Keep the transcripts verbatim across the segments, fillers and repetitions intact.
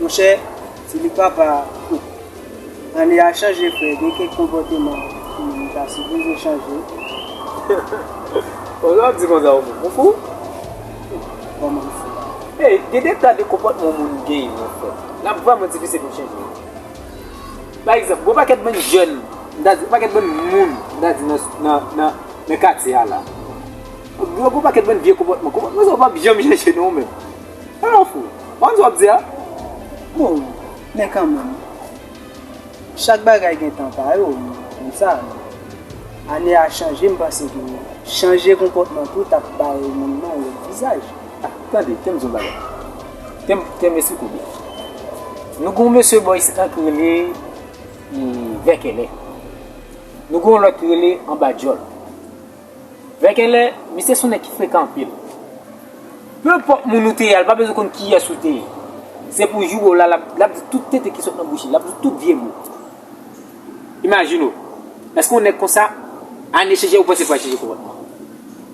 Monchè, si li papa, ane a chanje, frè, gen kèk konpòteman ki ta sipoze chanje. Bon, sa w ap di konsa, ou fou? Kòman m fou? Ey, gen de ta de konpòtman moun genyen, mon frè. L ap vrèman difisil pou chanje. Pa egzanp, gon pakèt bann jèn, m ta di, gon pakèt bann moun, m ta di, nan, nan, nan, nan katye a la. Gon, gon pakèt bann vye konpòtman. Konpòtman sa yo p ap janm chanje non, menm. Sa w fou? Ou konn sa w ap di a? Bon, men kanmenm, chak bagay gen tan pa yo, m konn sa. Ane a chanje, m panse ke chanje konpòtman tou t ap bay moun nan yon lòt vizaj. Ah, tande, tande m di yon bagay. Tande m, tande m esplike w byen. Nou gen yon mesye bò isit la ki rele, e, Vèkèlè. Nou gen yon lòt ki rele Anba Djòl. Vèkèlè, misye se yon nèg ki frekan anpil. Penpòt moun ou te ye a, li pa bezwen konn kiyès ou te ye. Se pou jou w la, l ap, l ap di tout tenten ki sot nan bouch li, l ap di tout vye mo. Imajine w, èske yon nèg konsa, ane chanje, ou panse l pral chanje konpòtman?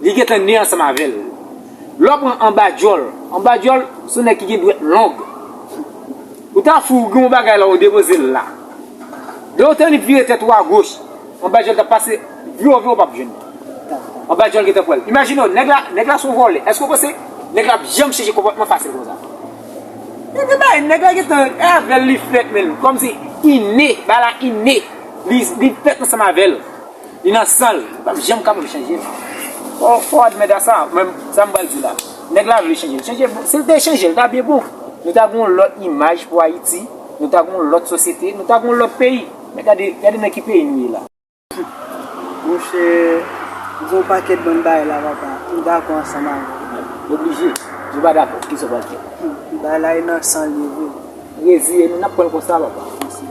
Li gentan ne ansanm avè l. Lè w pran Anba Djòl, Anba Djòl, se yon nèg ki gen dwèt long. Ou ta fou, ou gen yon bagay la, ou depoze l la. Lè w tande li vire tèt ou agoch, Anba Djòl t ap pase, vyo vyo, w p ap jwenn li. Anba Djòl gentan pran l. Imajine w, nèg la, nèg la se yon vòlè. Èske w panse nèg la ap janm chanje konpòtman fasil konsa? Nèg la, nèg la gentan avè l li fèt, men kòmsi inné, bagay la inné. Li, li fèt ansanm avè l. Li nan san l. Li p ap janm kapab chanje l. Fò, fò w admèt a sa. Men sa m pral di w la. Nèg la vle chanje l. Chanje, si l te chanje, l ta byen bon. Nou ta gen yon lòt imaj pou Ayiti. Nou ta gen yon lòt sosyete. Nou ta gen yon lòt peyi. Men gade, gade nan ki peyi nou ye la. Monchè, di yon pakèt bann bagay la, papa. M dakò ansanm avè w. Oblije. Si w pa dakò, kisa w pral fè? Hmm, bagay la e nan san l ye vre. Reziye nou, n ap pran l konsa, papa. Mèsi.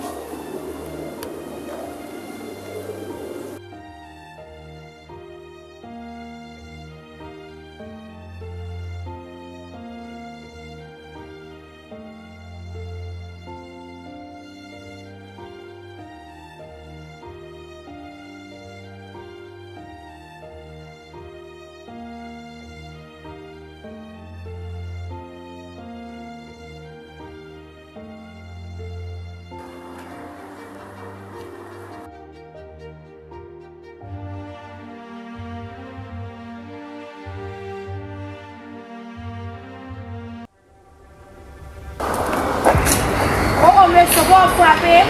Oh, oh, mesye, bon, w frape m.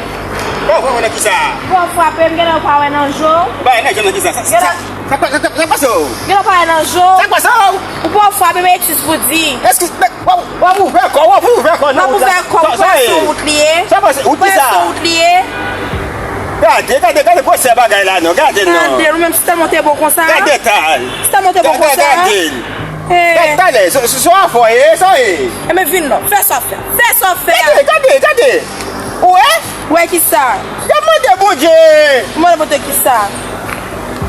Bon, bon, nan kisa? Bon, w frape m, genlè w pa wè nan je w. Bay, nan je m nan kisa? Sa, sa, sa, sa, sa, sa pase w? Genlè w pa wè nan je w. Sa pase w? Ou bon, w frape m, eskiz pou di. Eskiz, men, w, w ap ouvè kò, w ap ouvè kò, non. M ap ouvè kò, ou panse se wout li ye? Sa pase, wout kisa? Ou panse se wout li ye? Gade, gade, gade gwosè bagay la, non, gade, non. Gade, ou menm, si tèlman w te bon konsa. Gade, tal. Si tèlman w te bon konsa. Gade, gade. Eh. Gade, talè, se, se, se afè w ye, sa w ye. Enben vin non, fè sa w fè. Fè sa w fè a. Gade, gade, gade. Ou wè? Ou wè kisa? Y ap mande Bondye. Mande Bondye kisa?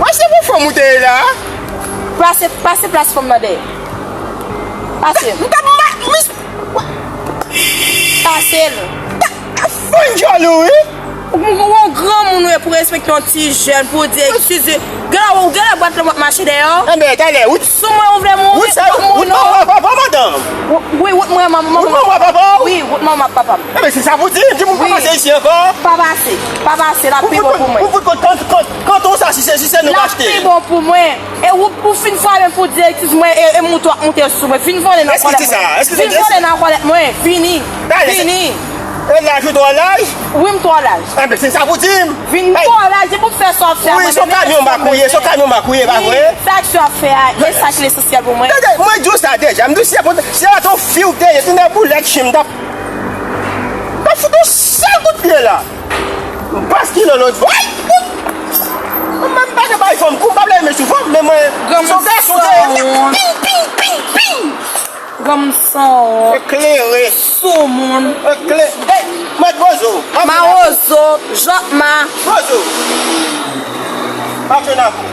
Wè se pou fanm ou te ye la? Pase, pase plas fanm nan dèyè. Pase. M t ap ma-, mis-, pase l. Fann djòl ou, wi. Ou, ou, ou granmoun, wi, pou respekte yon ti jèn, pou di eskize. Gade, ou genlè bat lè w ap mache dèyè w. Enben, talè, ou sou mwen, ou vle mouri, ou sa, ou mouri, non. Wout manman, papa, madanm. Wi, wout mwen, manman, wout manman, papa w. Wi, wout manman, papa m. Enben, se sa pou di, di moun pa pase isi ankò. Pa pase, pa pase, l ap pi bon pou mwen. Ou fout kont, kont, kont, kont ou sa, si se, si se nou achte. L ap pi bon pou mwen. E ou, ou fin frape m pou di eskiz mwen, e, e moute w ap moute sou mwen. Vin vole nan kòlèt mwen. Vin vole nan kòlèt mwen. Vini. Vini. E laj ou twò laj? Wi, m twò laj. Enben, se sa pou di m. Vin twò laj, se pou m fè sa w fè a mwen menm. Wi, se yon kamyon mak ou ye, se yon kamyon mak ou ye, pa vre? Wi, fè aksyon w ap fè a, e sa ki lesansyèl pou mwen. Tande, mwen di w sa deja, m di w si se, si se pa t yon fi w te ye, se nèboulèt chen m t ap, m t ap fout yon sèl kout pye la. M baskile lòt bò. Ay! Mwen menm pa gen bay fanm kou, m pa vle renmen sou fanm, men mwen se yon gason dèyè. Ping, ping, ping, ping. Granmoun sanwont. Eklere. Soumoun. Ekle-, hey, mèt bozo. Mawozo, jòkma. Bozo. Mache nan kou.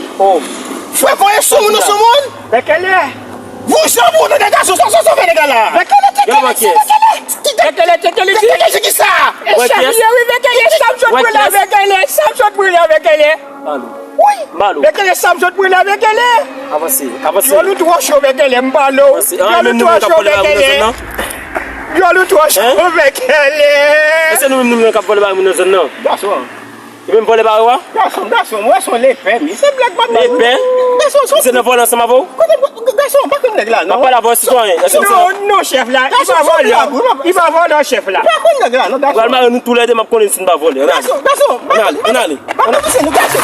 Oh. Frè, voye sou moun, nou sou moun. Vèkèlè. Voye sou moun, nou gason, sa, sa, sa, fè nèg la. Vèkèlè, tcheke li, tcheke li. Vèkèlè, tcheke li, tcheke li, ki sa? E chèf li ye, wi, Vèkèlè, sa m sot pran la, Vèkèlè, sa m sot pran la, Vèkèlè. Wi. Vèkèlè, sa m sot pran la, Vèkèlè. Avanse, avanse. Dyòl ou twò cho, Vèkèlè, m pale w. Dyòl ou twò cho, Vèkèlè. Dyòl ou twò cho, Vèkèlè. Èske nou menm nou menm k ap vòlè bagay moun nan zòn nan? Gason. Li menm vòlè bagay ou a? Gason, gason, mwen se yon lepè, mi. Se blag m ap bay. Lepè? Gason, se nan vòlè ansanm avè w? Kote, gason, pa konn nèg la, non. M ap pale avè w, sitwayen. Èske w se... Non, non, chèf la. Li pa vòlè. Li pa vòlè, chèf la. Pa konn nèg la, non, gason. Pral mare nou toulède, m ap konnen si n pa vòlè. Ann ale. Ann ale, ann ale. Pa konn se nou, gason.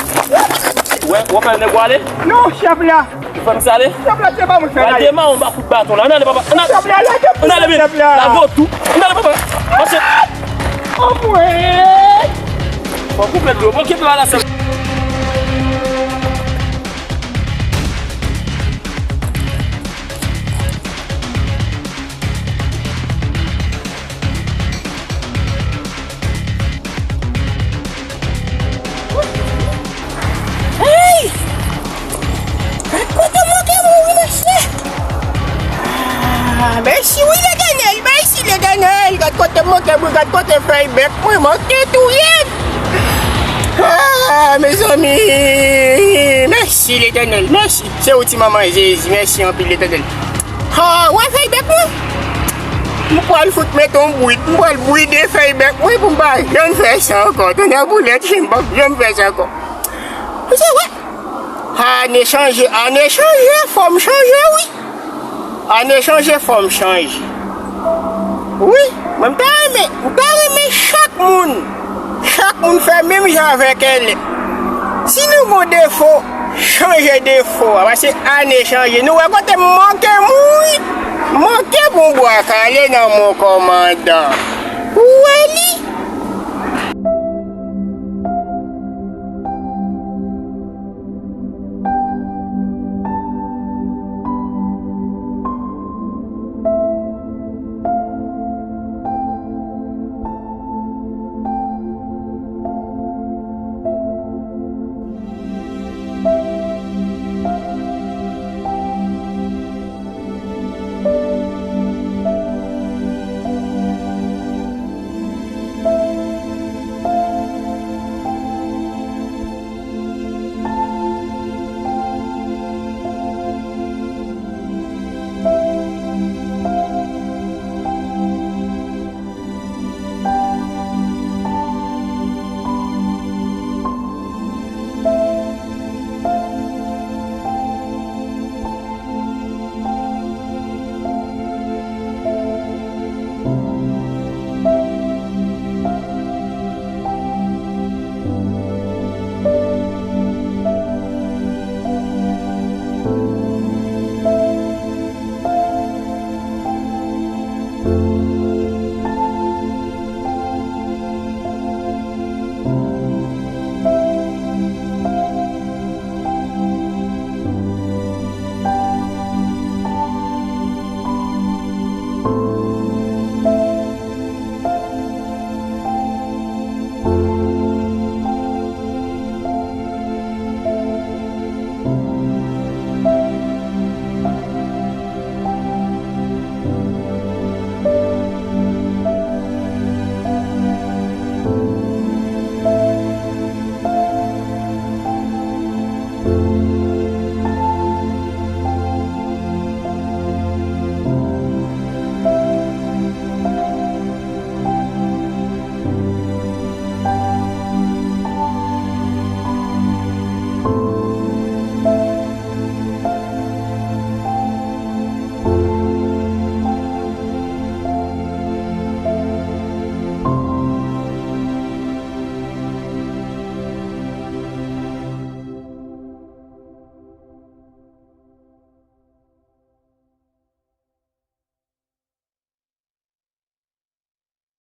Wè, w ap fè nèg ou ale? Non, chèf la. Ou fè misye ale? Chèf la, se pa mwen k fè l ale. Al demare yon ba kout baton la. Ann ale, papa. Ann ale. Chèf la, lage pou chèf la. Ann ale, men. Lage w tou. Ann ale, papa. Mache. Anmwey! Fò koupe dlo. Bon, kenbe bagay la sèl. Hey! Gad kote mwen te mouri, mesye! Ah, mèsi wi, Letènèl, mèsi, Letènèl! Gad kote mwen te mouri, gad kote fèy bèk mwen manke touye m! Ah, mezanmi! Mèsi, Letènèl, mèsi! Se ou, ti manman Jezi, mèsi anpil, Letènèl! Ha, w wè fèy bèk mwen? M pral fout mete yon bwid. M pral bwide fèy bèk mwen pou m pa janm fè sa ankò. Tonnè boulèt, chen, m p ap janm fè sa ankò. Ou se wè? Ane chanje, ane chanje, fòm chanje, wi. Ane chanje, fòm chanje. Wi, mwen m ta renmen, m ta renmen chak moun, chak moun fè menm jan avèk Èlè. Si nou gon defo, chanje defo a, paske ane chanje. Nou wè kote m manke mouri, m manke pran bwa kale nan men kòmandan. Ou wè li?